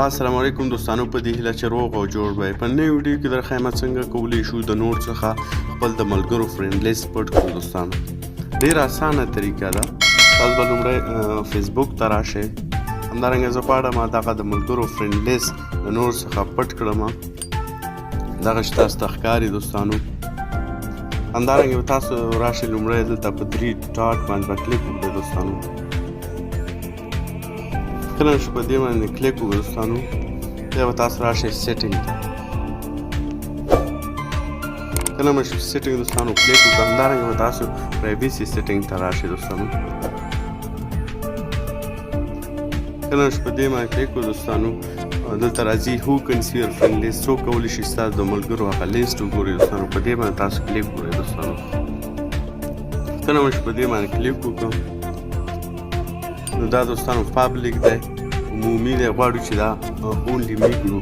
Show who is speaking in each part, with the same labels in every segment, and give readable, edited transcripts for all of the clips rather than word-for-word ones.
Speaker 1: السلام علیکم دوستانو، په دې هیله چې روغ او جوړ وئ. په نوې ویډیو کې درښایم څنګه کولی شو د نور څخه خپل د ملګرو friend list پټ کړو. دوستانو، ډېره اسانه طریقه ده. تاسو به لومړی فیسبوک ته راشئ. همدارنګه زه غواړم دغه د ملګرو friend list د نور څخه پټ کړم، دغه چې تاسو ته ښکاري دوستانو. همدارنګه تاسو راشئ، لومړی دلته په درې dot باندې به کلیک وکړئ دوستانو. کله چې په دې باندې کلیک وکړئ دوستانو، بیا به تاسو راشئ setting ته. کله مو چې setting دوستانو کلیک وکړ، همدارنګه به تاسو privacy setting ته راشئ دوستانو. کله چې په دې باندې کلیک وکړو دوستانو، دلته راځي "Who can see your friend list؟" څوک کولی شي ستاسو د ملګرو هغه لیست وګوري دوستانو؟ په دې باندې تاسو کلیک وکړئ دوستانو. کله مو چې په دې باندې کلیک وکړو، نو دا دوستانو public دی، عمومي دی. غواړو چې دا only me کړو،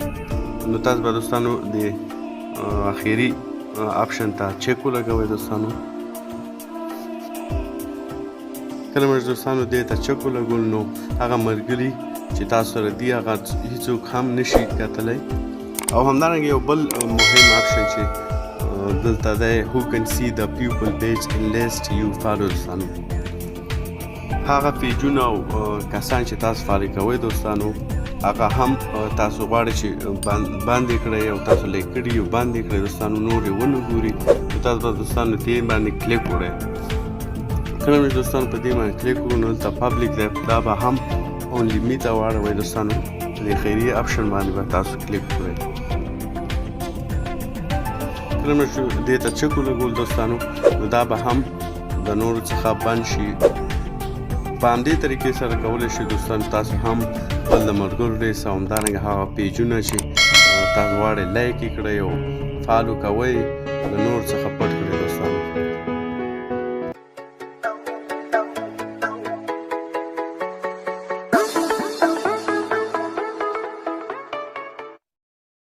Speaker 1: نو تاسو به دوستانو د اخیری option ته check ولګوئ دوستانو. کله مو چې دوستانو دې ته check ولګول، نو هغه ملګري چې تاسو سره دي، هغه هیڅوک هم نشي کتلی. او همدارنګه یو بل مهم option چې دلته دی، "Who can see the people, page and list you follow؟" دوستانو، هغه پیجونه او کسان چې تاسو follow کوئ دوستانو، هغه هم تاسو غواړئ چې باندې کړئ او تاسو like کړي او باندې کړئ دوستانو، نور یې ونه ګوري، نو تاسو به دوستانو دې باندې کلیک وکړئ. کله چې دوستانو په دې باندې کلیک وکړو، نو دلته public دی، دا به هم only me ته واړوئ دوستانو. د اخري option باندې به تاسو کلیک وکړئ. کله چې دې ته check ولګول دوستانو، نو دا به هم د نورو څخه بند شي. په همدې طریقې سره کولی شئ دوستان تاسو هم خپل د ملګرو لیست او همدارنګه هغه پیجونه چې تاسو غواړئ like یې کړئ او follow کوئ، د نور څخه پټ کړئ.